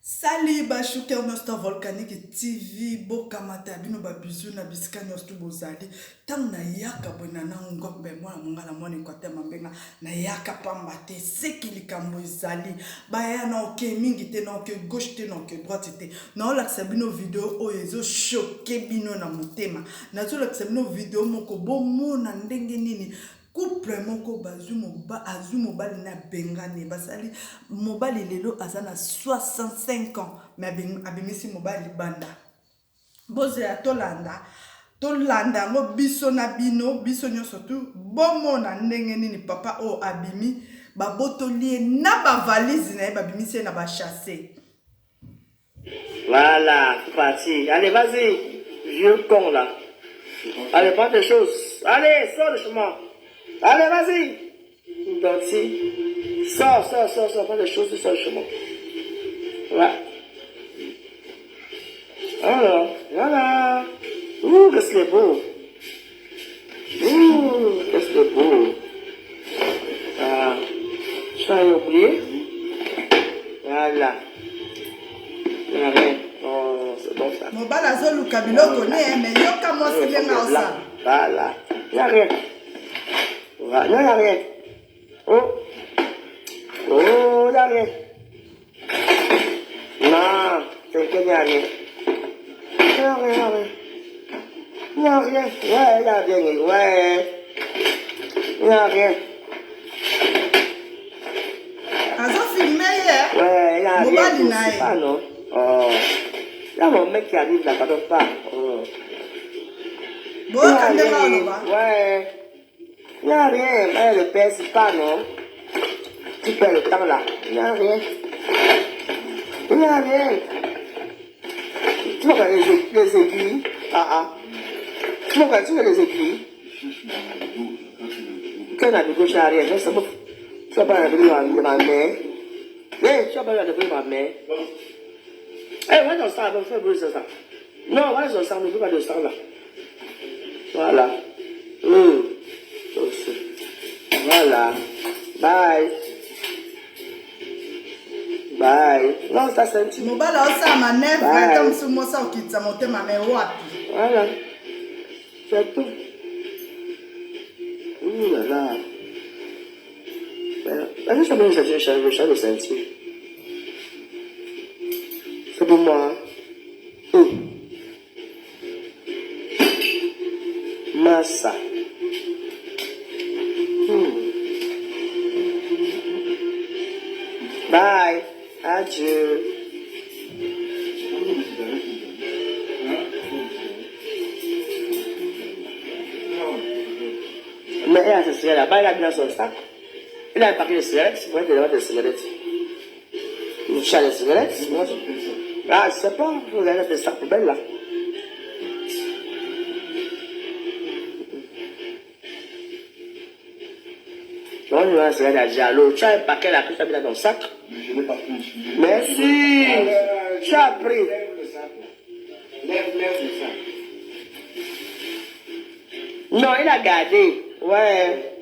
Salut ba shooter nyonso volcanique TV bokamata ya bino ba bisous na bisika nyonso tu bozali ntango nayaka boye na na ngombe mwana mongala mwana equateur mambenga nayaka pamba te seki likambo ezali baya na oke mingi te na oke gauche te na oke droite te naolakisa bino video oyo ezo choke bino na motema nazolakisa bino video moko bomona ndenge nini Couple moko bazui moba azui mobali na abengani basali mobali lelo aza na 65 ans mais abimisi mobali libanda bozela tolanda tolanda yango biso na bino biso nyonso tu bomona ndenge nini papa oyo abimi babotoli ye na bavalise na ye babimisi ye na bachasse. Voilà, c'est parti. Allez, vas-y, vieux con là. Allez, prends tes choses. Allez, sors de chez moi. Allez, vas-y. Denti. Sors, sors, sors, sors. Prends tes choses, sors de chez moi. Ouais. Alors, voilà. Ouh, qu'est-ce qu'il est beau. Ouh, qu'est-ce qu'il est beau. Ah, je t'avais oublié. Voilà. Il n'y a rien. Oh, c'est bon ça. Mobali azoluka biloko ne mais yoka mwasi ndenge aosala. Voilà. Il n'y a rien. Voilà, il n'y a rien. Oh. Oh, il n'y a rien. Non, t'inquiète, il n'y a rien. Il n'y a rien, il n'y a rien. Il n'y a rien. Ouais, il n'y a rien. Ouais. Il n'y a rien. Azo filme ye. Ouais, il n'y a rien. Mobali na ye. Pas, non. Oh. Là, mon mec qui arrive là, pardon, pas. Oh. Boyoka ndenge aloba. Ouais. Il n'y a rien. Ouais, le père, c'est pas, non. Tu perds le temps là. Il n'y a rien. Il n'y a rien. Tu vois les, les aiguilles. Ah ah. Tu vois, tu vois les aiguilles. Quand on a de gauche à arrière, ça tu vas pas la de ma mère. Eh, tu vas pas la de ma mère. Eh, va dans ça, va faire brûler ça. Non, va dans ça, ne veux pas de ça là. Voilà. Mmh. Voilà. Bye. Bye. Non, ça c'est un petit. Mobali aosala manœuvre ata mosusu mwasi akokitisa motema me wapi. Voilà. C'est tout. Ouh là là. Est-ce que ça me change le ceinture? C'est pour moi. Oh. Massa. Hmm. Bye. Adieu. Mais elle a ses cigarettes là-bas, il a mis dans son sac. Il a un paquet de cigarettes, moi, il a des cigarettes. Il cherche les cigarettes. Moi, ah, je sais pas, vous avez des sacs poubelles là. Non, je vais cigarette à Diallo. Tu as un paquet là que tu as mis dans ton sac. Mais je n'ai pas pris. Merci. Tu as pris. Lève le sac. Lève, lève le sac. Non, il a gardé. Ouais.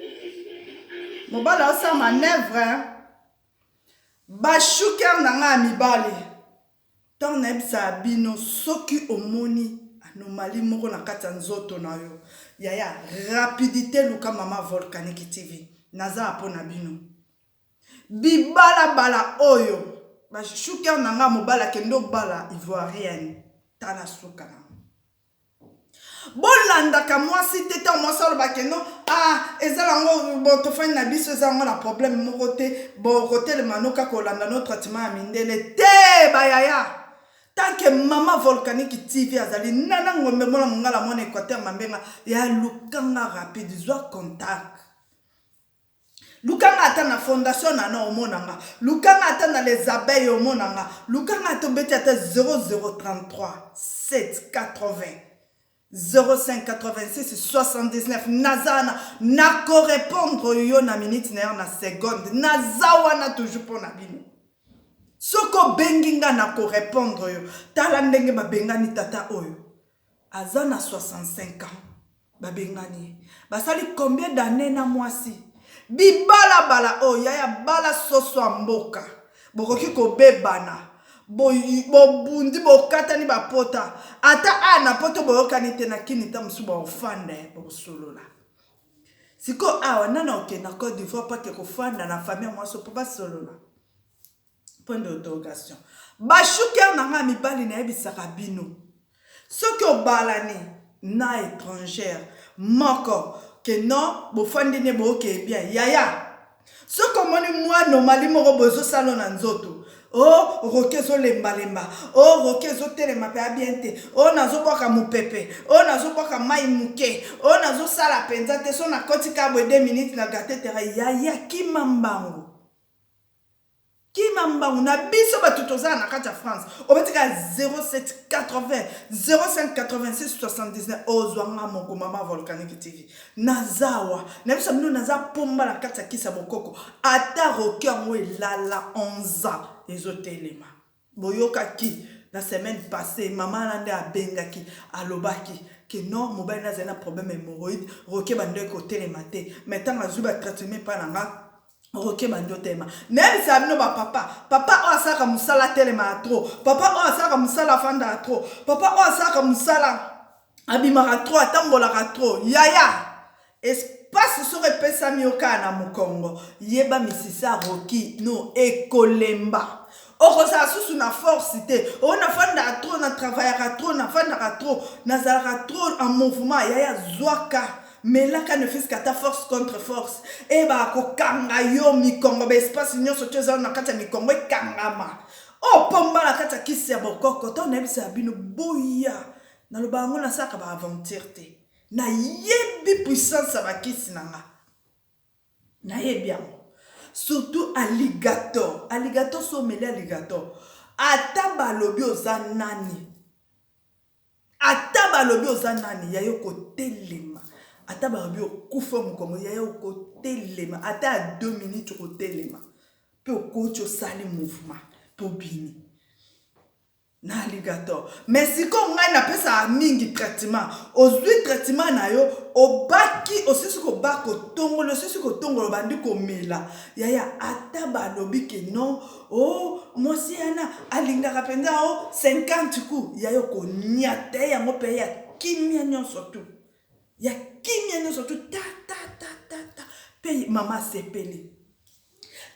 Mobali aosala manœuvre hein? Bashuker na ngai ya mibali ntango nayebisaka bino soki omoni anomalie moko na kati ya nzoto na yo yaya rapidité luka mama volcanique tv naza mpo na bino bibalabala oyo bashuker na ngai mobali akende obala ivoirienne tala suka na Bolandaka mwasi te ntango mwasi aloba ke no ah eza nango bon tofandi na biso eza yango na problème moko te bon okotelema no kaka olanda no traitement ya mindele te bayaya tant que mama volcanique tv azali nana ngombe mwana mongala mwana équateur mambenga ya lukanga rapide zwa contact Luka nga ata na fondation nana omona nga luka nga ata na les abeilles omona nga luka nga ata obeti ata 0033 7 80 05 86 79 naza wana nako repondre yo na minute na yo na seconde naza wana toujours mpo na bino soki obengi nga nako repondre yo tala ndenge babengani tata oyo aza na 65 ans Babengani ye. Basali combien d'annees na mwasi? Bibala bala oyo yaya bala soso ya mboka. Bokoki kobebana. Bobundi, bokatani bapota, ata a na poto boyokani te na kini ta mosusu baofanda bokosolola. Sikoyo awa nani okende na Cote d'Ivoire mpo ake kofanda na famille ya mwasi mpo basolola? Point d'interrogation. Bashuker na ngai mibali, nayebisaka bino, soki obalani na étrangère moko ke non, bofandi ne bookee bien, yaya, soki omoni mwa anomalie moko bozosala na nzoto, o roki ezolembalemba, o roki ezotelema mpe abien te, o nazobwaka mopepe, o nazobwaka mai moke, o nazosala mpenza te, so nakoti ka boye 2 minutes na gate tera, yaya, kima mbangu, kima mbangu. Na biso bato tozala na kati ya France, obetika 07 80 05 86 79, ozwanga moko Mama Volcanique TV. Naza awa na biso bino, naza pomba na kati ya kisi ya bokoko. Ata roki yango elala 11 ans, ezotelema. Boyokaki na semaine passée, mama wana nde abengaki, alobaki ke non, mobali nazali na problème hémorroïde, roki ebandeki kotelema te, mais ntango azwi batraitement epai na nga, roki ebandi otelema. Nayebisaka bino bapapa, papa oyo asalaka mosala atelemaka trop, papa oyo asalaka mosala afandaka trop, papa oyo asalaka mosala abimaka trop, atambolaka trop, yaya, espace soki epesami yo kaka na mokongo, yeba misisa roki no ekolemba, okozala susu na force te. Oyo nafandaka trop, na travaillaka trop, nafandaka trop, nazalaka trop en mouvement, yaya, zwaka, melaka ne fût-ce ata force contre force, eyebaka kokanga yo mikongo, baespace nyonso to eza na kati ya mikongo ekangama. Oyo pomba na kati ya kisi ya bokoko to nayebisaka bino, boya, naloba yango, nasalaka baaventure te, nayebi puissance ya bakisi na nga, nayebi yango, surtout alligator. Alligator, so omeli alligator, ata balobi oza nani, ata balobi oza nani, yaya, okotelema. Ata balobi okufa mokongo, yaya, okotelema. Ata ya 2 minutes, okotelema mpe okoti, osali mouvement mpe obini na alligator. Mais sikoyo ngai napesaka mingi traitement. Ozwi traitement na yo, obaki, osisi kobaka, otongola, osisi kotongola, obandi komela, yaya, ata balobi ke non, o oh, mwasi yana alingaka mpenza o 50 ku, yaya, okoniata ye yango mpe ya kimia nyonso tu, ya kimia nyonso tu, ta ta ta ta ta, mpe mama asepeli.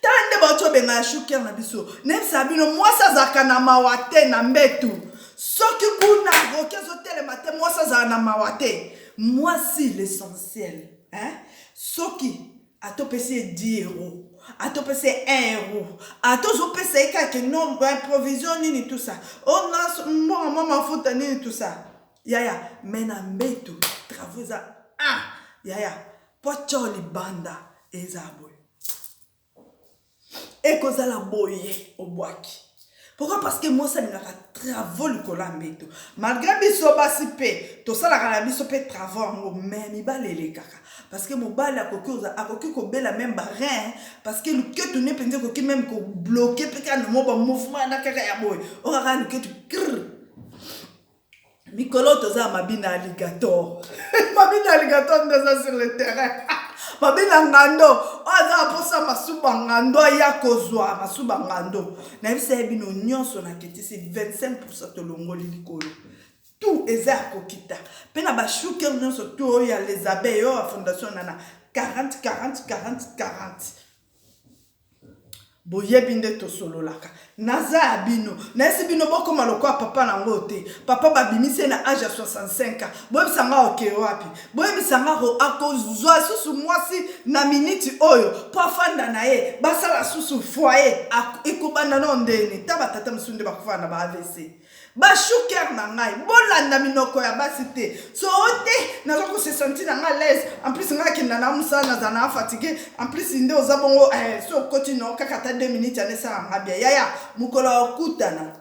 Tala nde bauti obenga ya shuker na biso. Nayebisaka bino, mwasi azalaka na mawa te na mbetu. Soki kuna roki ezotelema te, mwasi azala na mawa te. Mwasi, l'essentiel, hein? Soki atopesi ye 10 euro, atopesi ye 1 euro, ata ozopesa ye kaka non, provision nini, tout ça, o mbongo mwa mafuta nini, tout ça, yaya, mais na mbetu travaux eza, ah yaya, po atya libanda eza boye, ekozala boye, obwaki. Pourquoi? Parce que mwasi alingaka travaux likolo ya mbeto. Malgré biso basi mpe tosalaka na biso mpe travaux yango, mais mibali elekaka, parce que mobali akoki kobela même barein, parce que luketu ne mpenza ekoki même kobloquer mpe kaka na mo bamouvement na kaka ya boye, oyo kaka luketu krr. Mikolo toza ya mabina alligator, mabina alligator nde eza sur le terrain, mabina ngando. Oyo aza na mposa masuba ngando, aya kozwa masuba ngando. Nayebisa ye bino nyonso, nakitisi 25, tolongoli likolo, tout eza ya kokita. Mpe na bashuker nyonso tout oyo ya les abeilles, oyo ya fondation nana 40 40 40 40, boyebi nde tosololaka. Naza ya bino, nayesi bino, bokóma lokola papa nango te. Papa babimisi ye na age ya 65 ans. Boyebisa nga oke wapi? Boyebisa nga, akozwa susu mwasi na miniti oyo mpo afanda na ye, basala susu foyer, ekobanda nao ndeni? Ta batata mosusu nde bakufana na ba AVC. Bashuker na ngai, bolanda minoko ya basi te. So te, naza kose sentir na ngai l'aise, en plus ngai akenda na mosala, naza na fatigue, en plus nde oza bongo, eh, so okoti no kaka ata 2 minutes yana esala nga bien. Yaya, mokolo ya okutana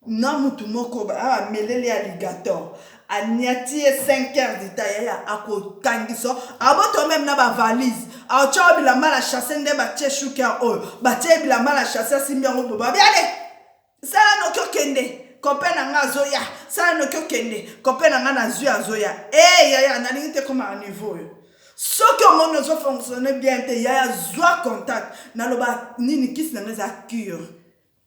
na mutu moko ameleli alligator, aniati ye 5 heures du temps, yaya, akokangisa, aboto même na bavalise, aotya bilamba na chasse. Nde batie shuker oyo, batie bilamba na chasse, asimbi yango boye, babi: "Ale, sala noki okende, copain na nga azoya, sala noki okende, copain na nga nazwi azoya." E yaya, nalingi te koma na niveau oyo. Soki omoni ozofonctionne bien te, yaya, zwa contact. Naloba nini? Kisi na nga eza cure.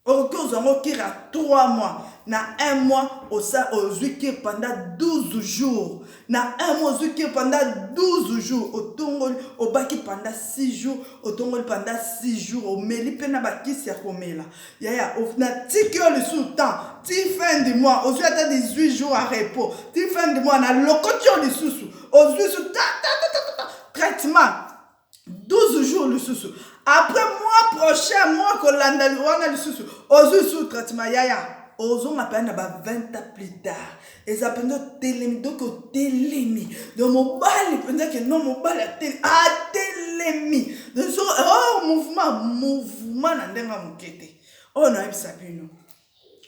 Okoki kozwa yango cure ya 3 mois. Na 1 mois osa ozwi cure pendant 12 jours. Na 1 mois ozwi cure pendant 12 jours. Otongoli obaki pendant 6 jours, otongoli pendant 6 jours, omeli mpe na bakisi ya komela. Yaya natiki yo lisusu temps ti fin du mois, ozwi ata 18 jours ya repos ti fin du mois, nalokoti yo lisusu, ozwi su ta ta ta ta ta traitement 12 jours lisusu. Après mois prochain, mois kolanda wana lisusu ozwi lisusu traitement. Yaya, ozonga mpenza na ba 20 ans plus tard, eza mpenza otelemi. Donc otelemi, donc mobali mpenza ke non, mobali atelemi. Donc so oh, mouvement mouvement na ndenge ya moke te. Oyo nayebisa bino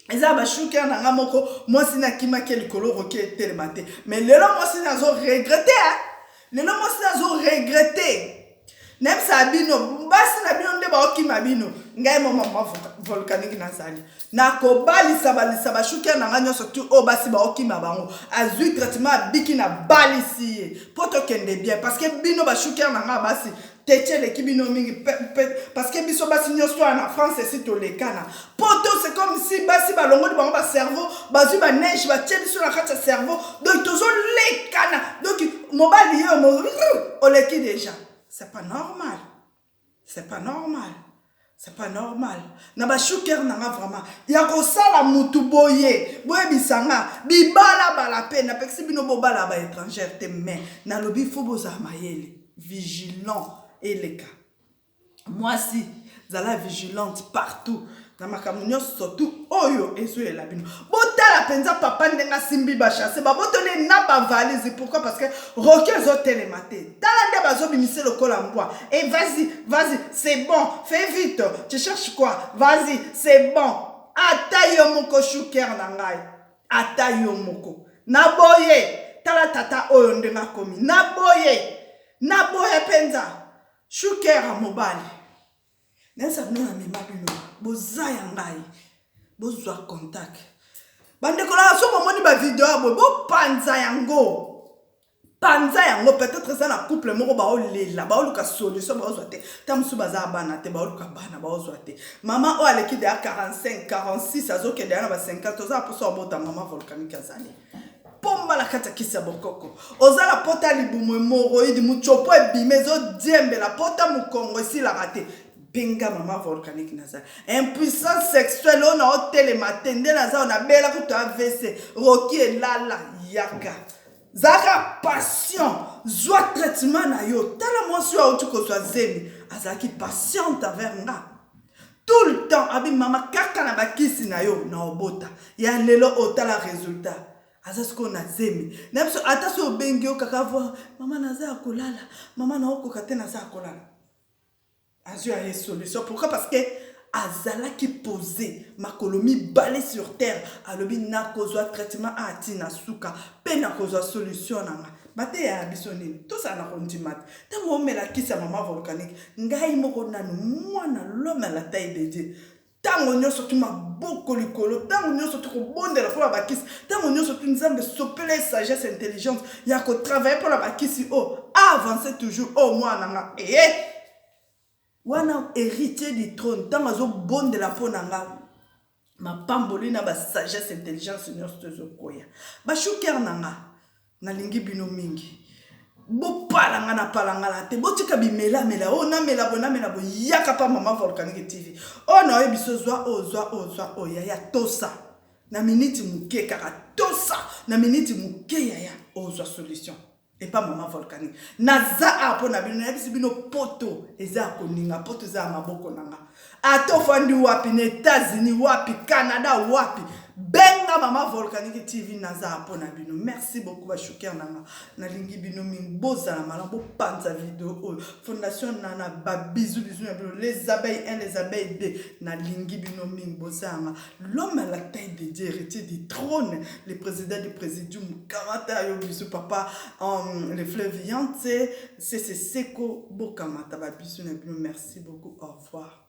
eza bashuker na nga moko. Mwasi nakimaki likolo, okoki etelema te, mais lelo mwasi nazo regretter. Lelo mwasi nazo regretter. Nayebisaka bino, basi na bino nde baokima bino. Ngai mo mama volcanique nazali nakobalisa balisa bashuker na ngai nyonso tu oyo basi baokima bango. Azwi traitement, abiki, na balisi ye mpo tokende bien, parce que bino bashuker na ngai basi teti eleki bino mingi, parce que biso basi nyonso wana na France esi tolekana poto. C'est comme si basi balongoli bango bacerveau, bazwi baneige, batie biso na kati ya cerveau. Donc tozolekana. Donc mobali ye oleki déjà. C'est pas normal, c'est pas normal, c'est pas normal na bashuker na nga vraiment ya kosala mutu boye. Boyebisa nga bibalabala mpe napekisi bino bobala baétrangère te, mais nalobi fo bozala mayele, vigilant eleka. Mwasi, zala vigilante partout na makambo nyonso tu oyo ezoyela bino. Botala mpenza papa ndenge asimbi bachasse, babotoli na bavalise. Pourquoi? Parce que Roki ezotelema te. Tala nde bazobimise lokola mbwa. E vas-y, vas-y, c'est bon, fais vite, tu cherches quoi? Vas-y, c'est bon. Ata yo moko shuker na ngai, ata yo moko na boye. Tala tata oyo ndenge akomi na boye, na boye mpenza. Shuker ya mobali, nayebisa bino, na mema bino, boza ya ngai, bozwa contact. Bandeko na so bomoni bavideo ya boye, bopanza yango, panza yango. Peut-être eza na couple moko baolela, baoluka solution, baozwa te. Ta mosusu baza bana te, baoluka bana, baozwa te. Mama oyo aleki deya 45, 46, azokende ya na ba 50, oza na mposa obota. Mama volcanique azali pomba na kati ya kisi ya bokoko. Oza na pota libumu, hémorroïde, mutsopo ebima, ezodiembela, pota mokongo esilaka te, benga mama volcanique. Naza impuissance sexuelle oyo na otelema te, nde naza oyo nabela kutu AVC, Roki elala. Yaka, zalaka patient, zwa traitement na yo. Tala mwasi oyo auti kozwa zemi, azalaki patiente envers nga tout le temps. Abi mama, kaka na bakisi na yo na obota ya lelo. Otala résultat, aza sikoyo na zemi na biso. Ata so obengi yo kaka voi, mama naza ya kolala, mama naokoka te, naza ya kolala, azwi ya ye solution. Pourquoi? Parce que azalaki posé makolo mibale sur terre. Alobi nakozwa traitement ati na suka mpe nakozwa solution na nga. Bateya ya biso nini? Tozala na kondima te. Ntango omela kisi ya mama volcanique, ngai moko nanu mwana, l'homme à la taille de Dieu, ntango nyonso tu maboko likolo, ntango nyonso tu kobondela mpona bakisi, ntango nyonso tu Nzambe sopela sagesse, intelligence ya kotravailler mpona bakisi oyo avance toujours. Oyo mwana nga eye wana, héritier du trône, ntango azobondela mpo na nga, mapamboli na basagesse, intelligence nyonso to ezokoya. Bashuker na nga, nalingi bino mingi. Bopalangana palangana te, botika bimelamela oyo namela boye, namela boye. Yaka mpa mama volcanique TV oyo naoyebi so zwa oyo, zwa oyo, zwa oyo. Yaya, tosa na miniti moke kaka, tosa na miniti moke. Yaya, ozwa solution epa mama volcanique. Naza awa mpo na bino. Nayebisi bino, poto eza ya koninga, poto eza ya maboko na nga. Ata ofandi wapi, na États-Unis wapi, Canada wapi, benga mama volcanique TV, naza mpo na bino. Merci beaucoup bashuker na nga, nalingi bino mingi. Bozala malamu, bopanza video oyo. Fondation nana, babizu bizu na bino. Les abeilles 1, les abeilles 2, nalingi bino mingi. Bozanga l'homme à la taille de Dieu, héritier du trône, le président du présidium, kamata yo bisu papa, le fleuve Yangtze, Sese Seko, bokamata babisu na bino. Merci beaucoup, au revoir.